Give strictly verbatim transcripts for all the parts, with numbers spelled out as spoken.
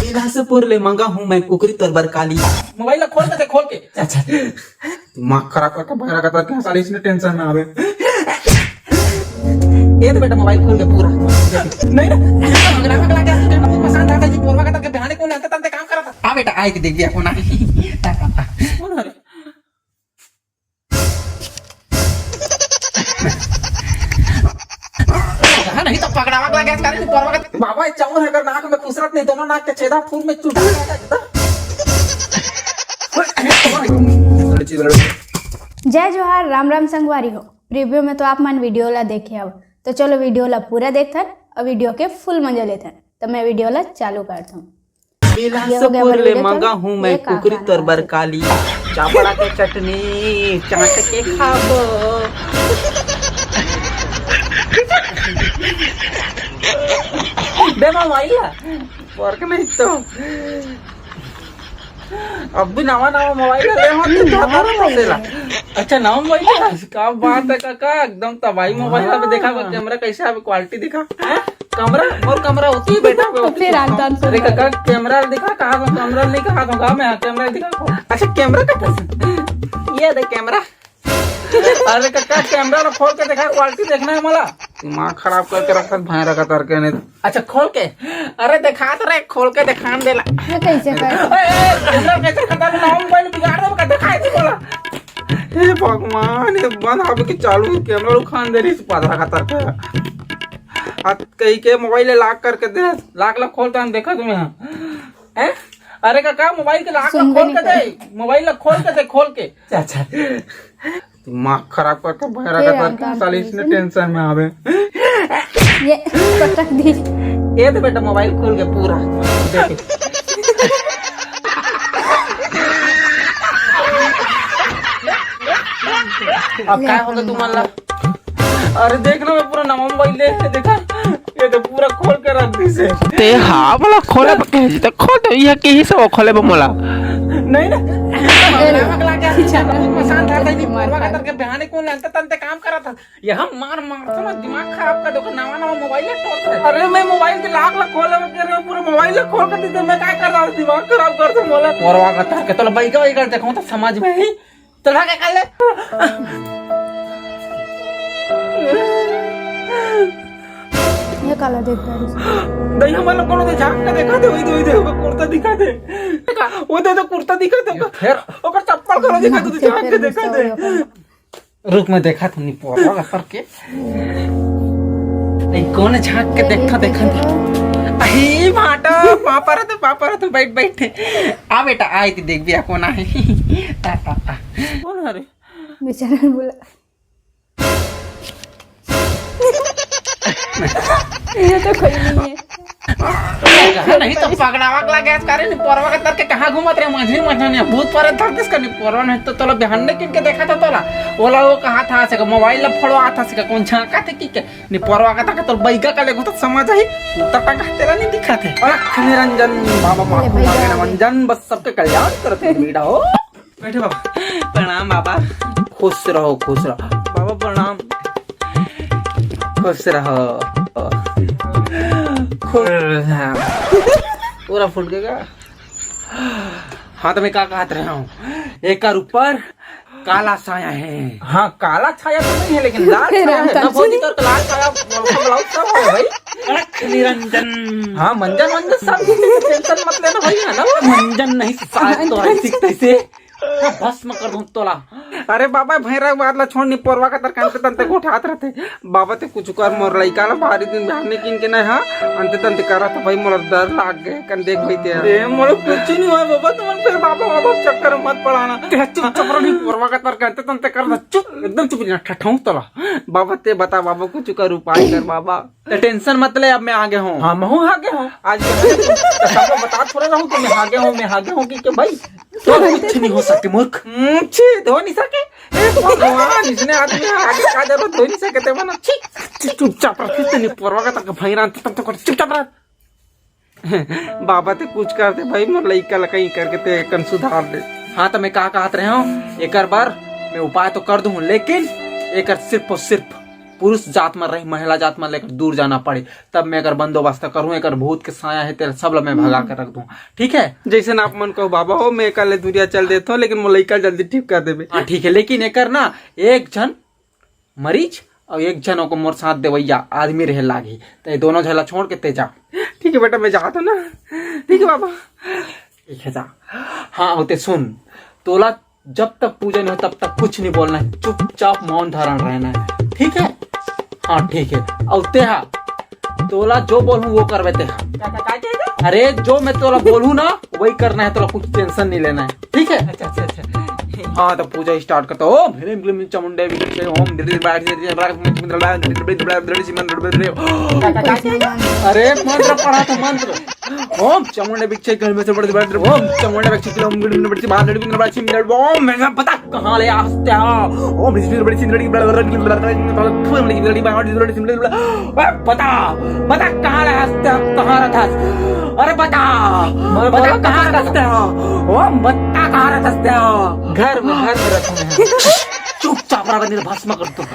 बिलासपुर ले मंगा हूँ मैं कुकरी तोर बर काली। मोबाइल ला खोल के दे, खोल के। अच्छा, दिमाग खराब करके बहरा का तरह, साले इसने टेंशन ना आवे। ये तो बेटा मोबाइल खोल के पूरा। नहीं ना, अगला, अगला क्या, पसंद आता जी, पोरवा का तरह के बहाने कौन आता, तंते काम करता। हाँ बेटा, आए के देख दिया कौन आ। कौन आ रे? हाँ, नहीं तो पकड़ावा के लगे, करे नहीं, परवा के। बाबा, ये चाउर है, अगर नाक में खुसरत नहीं, दोनों नाक के छेदा फूल में चुटा। जय जोहार, राम राम संगवारी हो। प्रीव्यू में तो आप मन वीडियो ला देखे हव, तो चलो वीडियो ला पूरा देखथन और वीडियो के फुल मजा लेथन। तो मैं वीडियो ला चालू करता हूँ। बिलासपुर ले मंगा हूँ मैं कुकरी तोर बर काली, चापड़ा के चटनी चाट के खाबो। दे मोबाइल ला, वर्क नहीं तो। अब भी नवा नवा मोबाइल ले हो तो नवा मोबाइल। अच्छा, नवा मोबाइल है? क्या बात है काका, एकदम तबाही मोबाइल है। अभी देखा कैमरा कैसे है, क्वालिटी दिखा। हैं? कमरा और कमरा होती है बेटा। तो फिर आदत अरे काका, कैमरा दिखा, कहा तो कैमरा नहीं, कहा तो गाँव में कैमरा दिखा। अच्छा, कैमरा का ये दे कैमरा। अरे काका, कैमरा ला खोल के देखा, क्वालिटी देखना है मला। दिमाग खराब करके रखत भाई रखा तरके ने। अच्छा, खोल के। अरे देखा तो रे, खोल के दिखान देला। ये कैसे कर? ए, ए, कैमरा कैसे खत्म ना हो, मोबाइल बिगाड़ दे, दिखाई दे बोला। हे भगवान, ये बंद अब के चालू कैमरा उखान दे रही, पादरा का तरका। आ कहीं के मोबाइल लॉक करके दे, लॉक ला खोल तो हम देखा तुम्हें। हैं? अरे काका, मोबाइल के लॉक ला खोल के दे, मोबाइल ला खोल के दे, खोल के। अच्छा, अच्छा। दिमाग खराब करके बहरा का तरके, साले इसने टेंशन में आवे। ये पटक दी। ये तो बेटा मोबाइल खोल के पूरा। अब क्या होगा तुम्हारा? अरे देख ना, मैं पूरा नवा मोबाइल ले देखा, ये तो पूरा खोल के रख दी से। ते हाँ बोला खोले पर कह जी, तो खोल दे, ये कही से वो खोले पर मोला। नहीं ना, पसंद आता नहीं, परवा का तरके बहाने कौन लेता, तंते काम करा था। ये हम मार मार तो ना दिमाग खराब कर दो, नवा नवा मोबाइल ले तोड़ दे। अरे मैं मोबाइल के लॉक ला खोले पर कह रहे हो, पूरा मोबाइल ला खोल कर दे, मैं क्या कर रहा हूँ, दिमाग खराब कर दे मोला। परवा का तरके तो भाई का देखो तो समझ में ही। तो भाग के कर ले। ये काला देख रहा है। दहिया मन कोनो दे झांक के देखा दे, वही दे, वही दे, ओकर कुर्ता दिखा दे। देखा, वो दे तो कुर्ता दिखा दे, ये फिर ओकर चप्पल कोनो दिखा दे, झांक के देखा दे। रुक, मैं देखा था, नहीं पोरा करके। नहीं, कौन झांक के देखा, देखा था। अही भाटा, पापा रहते, पापा रहते, बैठ, बैठ। आ बेटा, आए थे, देख भी, आ कौन आए। आ, आ, आ। कौन है रे? बेचारा बोला। ये तो कोई नहीं है। कहा नहीं तो पगड़ावा के लगे, करे नहीं, परवा के तरके कहाँ घूमत रहे, मझली मझली नहीं, भूत परे धरतीस का नहीं, परवा नहीं तो तोला बिहान ने किन के देखा था तोला, ओला वो कहा था से मोबाइल ला फोड़वा था से कौन झांका थे कि के, नहीं परवा का था कि तोर बैगा का लेगो तो समझ आई, उतर टंगा तेरा नहीं दिखा थे। अलख निरंजन बाबा माखो मागे नमन जन बस सबके कल्याण करते मीठा हो। बैठे बाबा। प्रणाम बाबा। खुश रहो, खुश रहो। बाबा प्रणाम। खुश रहो। खुश रहो। पूरा फूट गया। हाँ, तो मैं का कहत रहा हूँ, एकर ऊपर काला साया है। हाँ, काला छाया तो नहीं है, लेकिन लाल छाया है। ना भौजी, तो लाल छाया, ब्लाउज सब है भाई। अलख निरंजन। हाँ, मंजन, मंजन सब टेंशन मत लेना भाई, है ना? मंजन नहीं, साग तो ऐसी तैसे। हाँ, भस्म कर दूं तोला। अरे बाबा, भैरा बात ला छोड़, निपोरवा का तरकान के तंते गोठात रहते। बाबा ते कुछ कर, मोर लइका ला भारी दिन बिहान ने किन के नहीं, हाँ, अंते तंते करा था भाई, मोला डर लाग गए, कन देख भाई ते। ए, मोला कुछ नहीं हुआ बाबा, तुमन फिर बाबा, बाबा चक्कर में मत पड़ाना। ते चुपचाप रहो, निपोरवा का तरकान ते तंते कर, चुप, एकदम चुप, ना ठठाऊं तोला। बाबा ते बता बाबा, कुछ कर उपाय कर बाबा। तो टेंशन मत ले, अब मैं आगे हूँ। हाँ, मैं हूँ आगे हूँ। आज के तो सब लोग बता थोड़ा रहूँ कि मैं आगे हूँ, मैं आगे हूँ कि, कि भाई, तो कुछ नहीं हो सकते मूर्ख। हम्म, छी, धो नहीं सके। ए भगवान, इसने आदमी आगे का जरूरत धो नहीं सके थे बना। छी, छी, चुपचाप रह, फिर ते नहीं परवा का तक भाई रांत तक तो कर, चुपचाप रह। बाबा ते कुछ करते भाई, मोर लइका ला कहीं करके ते कन सुधार दे। हाँ, तो मैं का कहत रहे हूँ, एकर बार मैं उपाय तो कर दूँ, लेकिन एकर सिर्फ और सिर्फ पुरुष जात मन रही, महिला जात मन लेकर दूर जाना पड़े, तब मैं एकर बंदोबस्त करूँ। एकर भूत के साया है, तेला सब ला मैं भगा कर रख दूँ, ठीक है? जैसे ना आप मन कहो बाबा हो, मैं एकर ले दुरिहा चल देथों, लेकिन मोर लइका जल्दी ठीक कर देबे। हाँ, ठीक है, लेकिन एकर ना एक झन मरीज और एक झन ओकर मोर साथ देवैया आदमी रहे लागी, तो ये दोनों झन ला छोड़ के ते जा। ठीक है बेटा, मैं जात हूँ ना। ठीक है बाबा। ठीक है, जा। हाँ, होते सुन, तोला जब तक पूजा नहीं हो, तब तक कुछ नहीं बोलना है, चुपचाप मौन धारण रहना है, ठीक है? हाँ, ठीक है। और तेहा, तोला जो बोलूँ, वो करबे तेहा। का, का, का, का, का? अरे, जो मैं तोला बोलूँ ना, वही करना है, तोला कुछ टेंशन नहीं लेना है, ठीक है? अच्छा, अच्छा, अच्छा। हाँ, तो पूजा स्टार्ट करता हूँ। ओम ह्रीं क्लीं चामुंडे विद्महे, ओम ह्रीं क्लीं, अरे मंत्र पढ़ा था, मंत्र। ओम चामुंडे विद्महे, ओम चामुंडे विद्महे, ओम ह्रीं क्लीं, ओम ह्रीं क्लीं, ओम ह्रीं क्लीं, ओम, मैं पता कहाँ ले हंसते हो। ओम ह्रीं क्लीं, ओए, बता, बता कहाँ रहता है, कहाँ रहता है? अरे बता, बता कहाँ रहता है? ओम, बता कहाँ रहता है? घर में, घर में रहता है। चुपचाप रह, नहीं तो भस्म कर दूँ।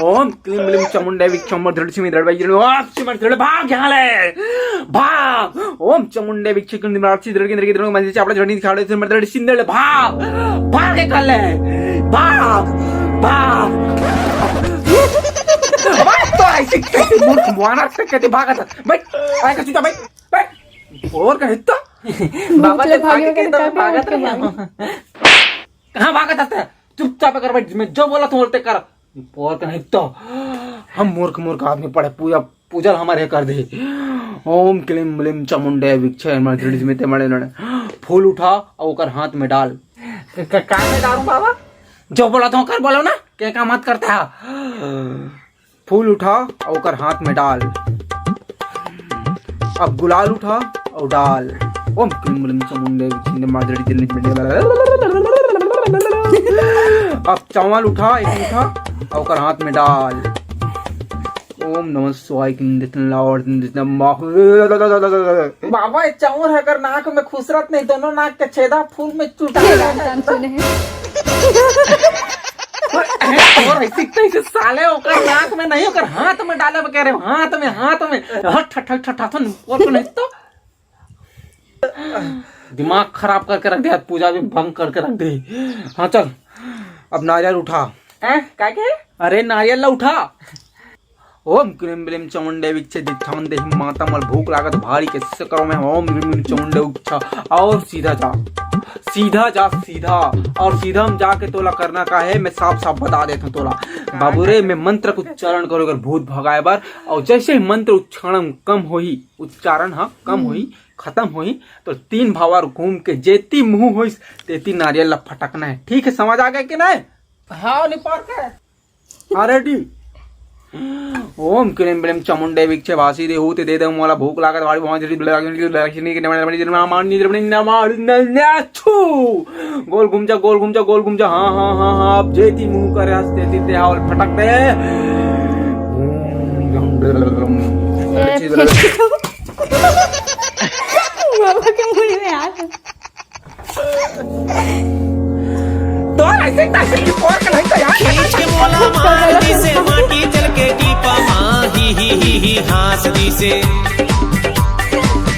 ओम क्लीं क्लीं चामुंडे विद्महे, ओम ह्रीं क्लीं, ओम ह्रीं क्लीं, भाग यहाँ ले, भाग। ओम चामुंडे विद्महे, क्लीं क्लीं, मंदिर चापड़ा झड़ी खाड़े से मर्दर सिंदड़, भाग, भाग निकल ले, भाग, भाग। भाग तो ऐसे कैसे मूर्ख मानस से कहते भागत है? बैठ, आए का चुपचाप बैठ, बैठ। और कहीं तो बाबा भूत ले भागे के तो भागत रहे। कहाँ भागत हस? चुपचाप कर बैठ, मैं जो बोला तू बोलते कर। और कहीं तो हम मूर्ख मूर्ख आदमी पड़े पूजा, पूजा हमारे कर दे। ओम क्लीं क्लीं चामुंडे विद्महे, मंत्र में ते मड़े नड़े। फूल उठा और ओकर हाथ में डाल। क-, क-, का में डालूं बाबा? जो बोला तो कर बोलो ना, के का मत करता है। फूल उठा और ओकर हाथ में डाल। अब गुलाल उठा और डाल। ओम क्लीं क्लीं चामुंडे विद्महे, मंत्र में ते मड़े। अब चावल उठा, एक उठा और ओकर हाथ में डाल। ओम नमः शिवाय, किन दिस लॉर्ड, किन दिस नमः। बाबा, ये चाउर है, अगर नाक में खुसरत नहीं, दोनों नाक के छेदा फूल में चुटा ये जाता है। नाम सुने हैं। और ऐसे, ऐसे साले ओकर नाक में नहीं, ओकर हाथ में डाले, कह रहे हो, हाथ में, हाथ में। हट, हट, हट, हट, हट, हट, और तो नहीं तो। दिमाग खराब करके रख दे, आज पूजा भी भंग करके रख दे। हाँ, चल, अब नारियल उठा। हैं? का के? अरे, नारियल ला उठा। ओम क्लीं क्लीं चामुंडे विद्महे, दित्थान देही माता, मोला भूख लागत भारी, कैसे करो मैं? ओम क्लीं क्लीं चामुंडे विद्महे, और सीधा जा, सीधा जा, सीधा। और सीधा हम जाके तोला करना का है, मैं साफ साफ बता देता हूँ तोला। बाबू रे, मैं मंत्र के उच्चारण करो अगर भूत भगाए बर, और जैसे ही मंत्र उच्चारण कम होही, उच्चारण, हाँ, कम होही, खत्म होही, तो तीन भावर घूम के जेती मुंह होइस, तेती नारियल ला फटकना है। ठीक है, समझ आ गया कि नहीं? हाँ, नहीं पार का। हाँ, रेडी। ओम क्लीं क्लीं चामुंडे विद्महे, भासी देहू ते दे दे मोला, भूख लागत भारी, वहां जरी ब्लैक लक्ष्मी के नमः, नमः, नमः, नमः, नमः, छू। गोल घूम जा, गोल घूम जा, गोल घूम जा। हाँ, हाँ, हाँ, हाँ, अब जेती मुंह करे हंस तेती ते हावल फटक दे। बाबा के मुड़ी में आ गया। तो ऐसे तैसे की पोर के नहीं तो यार। खींच के मोला मार दिसे, माटी चल के टीपा मा, ही, ही, ही, ही, हाँस दिसे।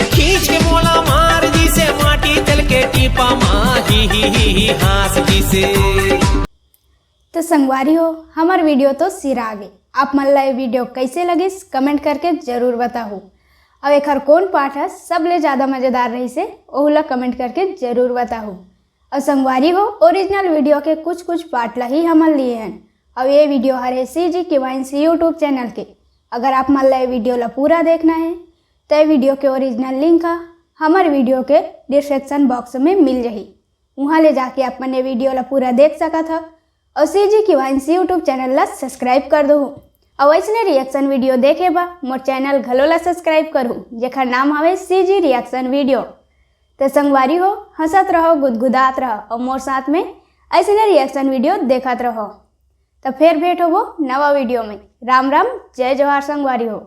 खींच के मोला मार दिसे, माटी चल के टीपा मा, ही, ही, ही, ही, हाँस दिसे। तो संगवारी हो, हमर वीडियो तो सिरा गे। आप मन ला ये वीडियो कैसे लगिस, कमेंट करके जरूर बताहू। अउ एखर कौन पार्ट ह सबले ज्यादा मजेदार रहिसे, ओहू ला कमेंट करके जरूर बताहू। अउ संगवारी हो, ओरिजिनल वीडियो के कुछ कुछ पार्ट ला ही हमन लिए हन। अउ ये वीडियो हरे CG Kevines YouTube चैनल के। अगर आप मन ला ये वीडियो ला पूरा देखना है, तो ये वीडियो के ओरिजिनल लिंक ह हमर वीडियो के डिस्क्रिप्शन बॉक्स में मिल जाही। उहाँ ले जाके आप मन ये वीडियो ला पूरा देख सकत हव। अउ CG Kevines YouTube चैनल ला सब्सक्राइब कर दहू। अउ अइसने रिएक्शन वीडियो देखे बर मोर चैनल घलो ला सब्सक्राइब करहू, जेखर नाम हवे CG रिएक्शन वीडियो। त संगवारी हो, हंसत रहो, गुदगुदात रहो अउ मोर साथ में अइसने रिएक्शन वीडियो देखत रहो। त फेर भेंट होबो नवा वीडियो में। राम राम, जय जोहार संगवारी हो।